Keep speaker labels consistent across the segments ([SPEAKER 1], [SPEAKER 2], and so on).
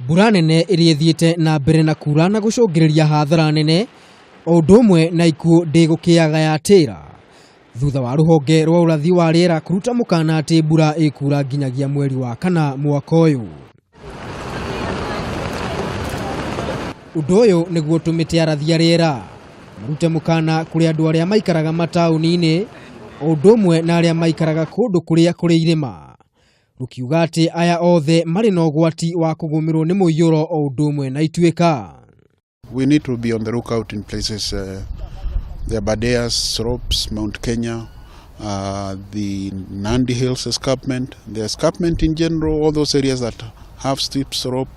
[SPEAKER 1] Mbura nene ĩrĩa ĩthiĩte na mbere na kura na gũcũngĩrĩria hathara nene o ũndũ ũmwe na ikuũ ndĩgũkĩaga ya tĩra thutha wa rũhonge rwa ũrathi wa rĩera kũruta mũkana atĩ mbura ĩkura nginyagia mweri wa kana mwaka ũyũ. Ũndũ ũyũ nĩguo ũtũmĩte arathi a rĩera marute mũkana kũrĩ andũ arĩa maikaraga mataũni-inĩ o ũndũ ũmwe na arĩa maikaraga kũndũ kũrĩa kũrĩ irĩma, rũkiuga atĩ aya othe marĩ na ũgwati wa kũgũmĩrwo nĩ mũiyũro o ũndũ ũmwe na ituĩka.
[SPEAKER 2] We need to be on the lookout in places, the Aberdares slopes, Mount Kenya, the Nandi Hills escarpment, the escarpment in general, all those areas that have steep slope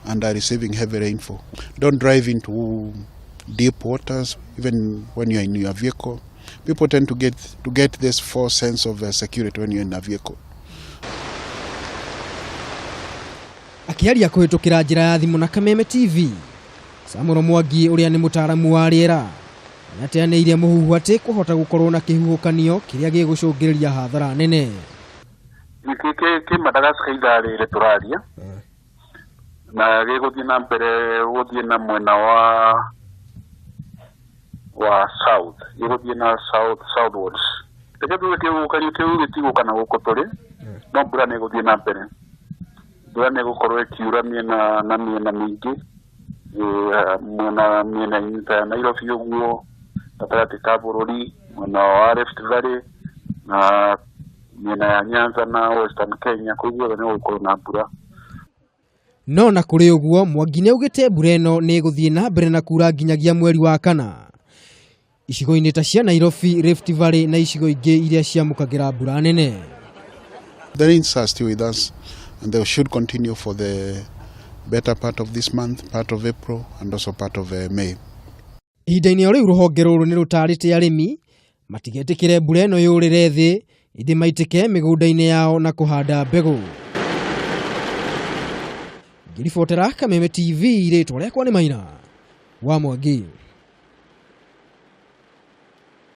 [SPEAKER 2] and are receiving heavy rainfall. Don't drive into deep waters, even when you're in your vehicle. People tend to get this false sense of security when you're in a vehicle.
[SPEAKER 1] Akĩaria kũhĩtũkĩra njĩra ya thimũ na Kameme TV, Samuel Mwangi ũrĩa nĩ mũtaaramu wa rĩera nĩateanĩirie mũhuhu atĩ kũhota gũkorwo na kĩhuhũkanio kĩrĩa gĩgũcũngĩrĩria hathara nene.
[SPEAKER 3] Gĩkĩ kĩ Madagascar ithaa rĩrĩ tũraria na gĩgũthiĩ na mbere gũthiĩ na mwena wa south, gĩgũthiĩ na south, southwards. Reke tuge kĩhuhũkanio kĩu gĩtigũka na gũkũ tũrĩ, no mbura nĩ ĩgũthiĩ na mbere. Mbura nĩ ĩgũkorwo ĩkiura mĩena na mĩena mĩingĩ, mwena mĩena ta ya Nairobi ũguo, gatagatĩ ka bũrũri, mwena wa Rift Valley na mĩena ya Nyanza na Western Kenya, kũu guothe nĩ gũgũkorwo na mbura.
[SPEAKER 1] No na kũrĩ ũguo, Mwangi nĩ augĩte mbura ĩno nĩ ĩgũthiĩ na mbere na kura nginyagia mweri wa kana icigo-inĩ ta cia Nairobi, Rift Valley na icigo ingĩ iria ciamũkagĩra mbura nene.
[SPEAKER 2] The rains are still with us and they should continue for the better part of this month, part of April and also part of May.
[SPEAKER 1] Ihinda-inĩ o rĩu, rũhonge rũrũ nĩ rũtarĩte arĩmi matigetĩkĩre mbura ĩno yũrĩre thĩ, ĩndĩ maitĩke mĩgũnda-inĩ yao na kũhanda mbegũ. Ngĩribotera Kameme TV, rĩtwa rĩakwa nĩ Maina wa Mwangi.